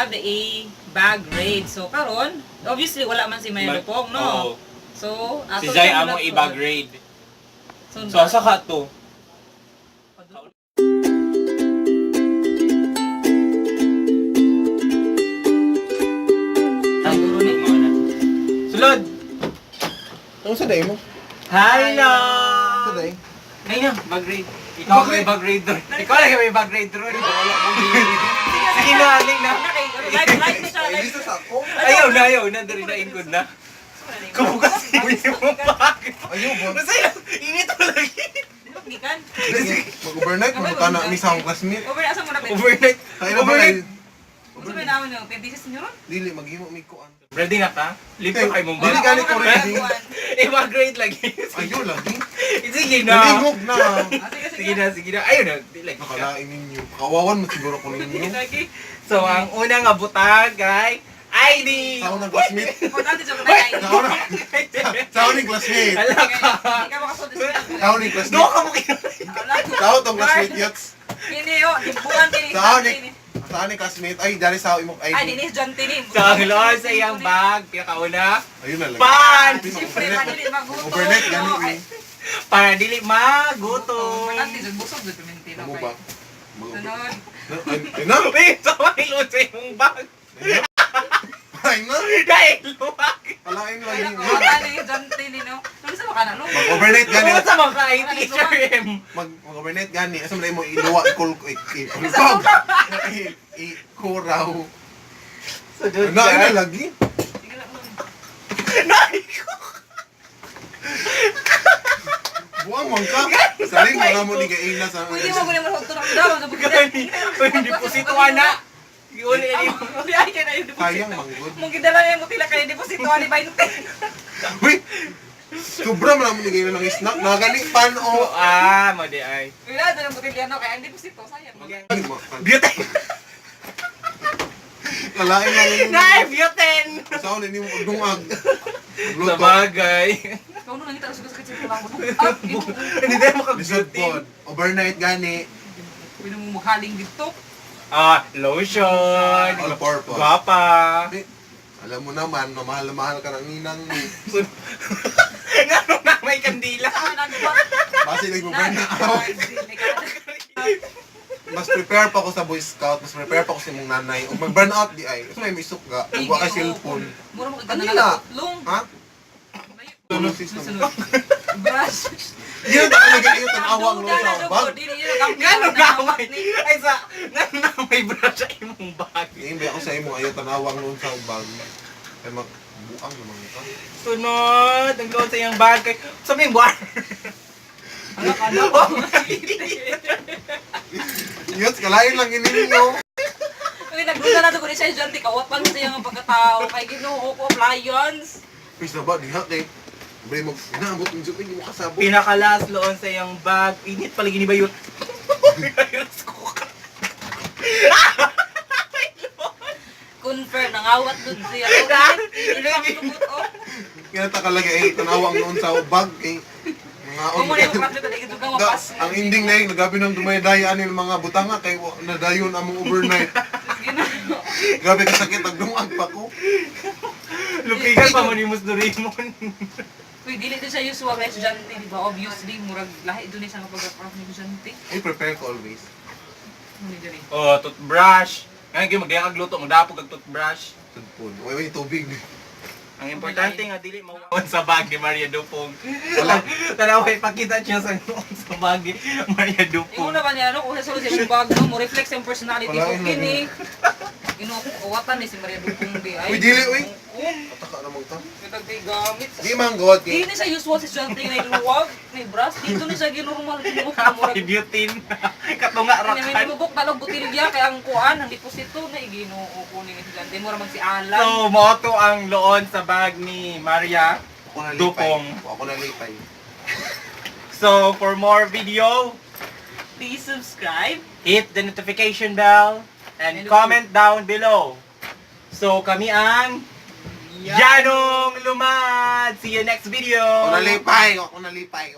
have a bag raid. So karon, obviously wala man si Maya Lupong, no? Oo. So, ato Si Jai siyang amo laptop. i-bag raid. So, So asa ka to? Siguro ni. Sulod! Ano sa day mo? Hello! Sa day? Ay na, bag raid. Ikaw Bag may raid? bag raid ron. Ikaw lang may bag raid ron. Sige na, aling na. Okay, live live na siya, live. Ay, sa ako. Ayaw na, ayaw na. Dari na, ingkod na. Kumukas yung bag. Ayaw ba? Masaya, init mo lagi. Gikan. Mag-overnight, mabuta na ni sa akong classmate. Over asa mo na ba? Overnight. Kaya na ba? Overnight. Unsa may naman yung thesis niyo ron? Dili, maghimo mi kuan. Ready na ka? Lipo kay mong Dili bag. gani ko ready. I-bag raid lagi. Ayaw lagi. Sige na. Naligog na. Sige na, sige na. Ayun na, di lagi ka. Nakalain ninyo. Kawawan mo siguro ko ninyo. Lagi. So, ang una nga butag kay ID! Sa ng classmate. Importante jud kay Sa na. Sa ng classmate. Ala ka! Ikaw makasulti sa Sa ng Do classmate. ka mo kaya! Sa tong classmate yots. Kini yo, dimbuan kini. Sa ni sa ni classmate. Ay, dali sa imong Ay, ID. dinis John Tini. So, ang load sa iyang bag, pinakauna, Ayun na lang. Pan! Siyempre, madili magutom. Overnight gani eh. Para dili magutom. Importante jud busog jud piminti no. Mo ba? Sunod. Ay na. Uy, so may load sa imong bag. Ay na. Dahil luwag. Kalain lang Ay, ninyo. ako, ni John Tini no. Ano sa makana no? Mag-overnight gani. Ano sa mga ka Teacher M? Mag-overnight gani. Asa man mo iluwa ikul ikul. Ikuraw. So, dude, Na ay na lagi. Sige lang, ma'am. Buang man ka. Saling wala mo ni kaila sa Pwede mo gani mo hugto ng daw sa bukid. Gani. Uy, deposito ana. Iuli na mo. Di ay kay na yung deposito. Sayang manggod. Mong gidala niya mo tila kay deposito ani 20. Uy! Sobra man mo ni kaila ng snack. Nagani pan o. Ah, mo di ay. Wala doon ang botelya no kay ang deposito sayang. Beauty. Kalain lang ninyo. Na, beauty. Sa ni mo pagdungag. Sa Magluto. bagay. Ikaw no nangita sa sakit sa lang. Ah, Hindi tayo Lisod makabeauty. pod. Overnight gani. Pwede mo maghaling dito. Ah, lotion. All purpose. Guwapa. Eh, alam mo naman, mamahal na mahal ka ng ninang mo. Ngano na may kandila. Basi nag burn out. Mas prepare pa ko sa Boy Scout, mas prepare pa ko sa imong nanay. Ug mag-burn out di ay. Kasi may misok ka, ug wa ka cellphone. Mura mo Kanila. Long. Ha? Tulong system. Brush. Yun ta ka nag tanawa ang sa bag. Ngano na may ay sa ngano na may brush sa imong bag. Ngayon ako sa imo ayaw tanawa ang sa bag. Kay mag buang naman ka. Sunod, ang load sa iyang bag kay sa may war. Ano Yun, kalain lang ininyo. Uy, nagduda na to ko ni siya dyan, kawat pa sa iyang pagkatao kay Ginoo ko appliance. Please na ba diha kay Bre mag naabot ng jud mo kasabot. Pinakalas loon sa iyang bag. Init pala gini ba yun? Ayos ko ka. Confirm nangawat dud siya. Init pang tubot oh. Kaya ta kalagi ay tanawa ang noon sa bag kay mga Kung mo na yung craft dito, ito kang mapas. Ang ending na yun, nagabi nang dumaydaya ani ng mga butanga kay nadayon among overnight. Ginoo. Grabe kasakit ang dungag pa ko. Lupigan pa mo ni Mus Doraemon. Uy, dili to siya usual na estudyante, di ba? Obviously, murag lahi doon siya nga pag-craft ni estudyante. I prepare ko always. Ano ni diri? Oh, toothbrush. Ngayon gyud magdaya kag luto, magdapog kag toothbrush. Tudpon. Uy, uy, tubig. Ang importante nga dili mawawan sa bag ni Maria Dupong. Wala. Tanaw ipakita niya sa noon sa bag ni Maria Imo Dupong. na ba niya no kung sa sulod sa bag no mo reflect sa iyong personality Wala, ko yun, kini. Ginoo ko kawatan ni si Maria Dupong di ay. Uy, dili, uy. Oo, Ataka naman ka. kitag kay gamit. Di man gawad kay Di ni siya usual si estudyante na iluwag, may brush. Dito ni siya ginormal Ginoo ko murag. Ay, beauty. Katunga Kanya may rakan. mubok talog botilya kay ang kuan ang deposito na Ginoo ko ni estudyante mura mag si Alan. So, mao to ang loon sa bag ni Maria. ako na lipay. Dupong. Ako na lipay. So, for more video, Please subscribe. hit the notification bell and comment down below. So, kami ang Yanong Lumad! See you next video! Ako na lipay. Ako na lipay.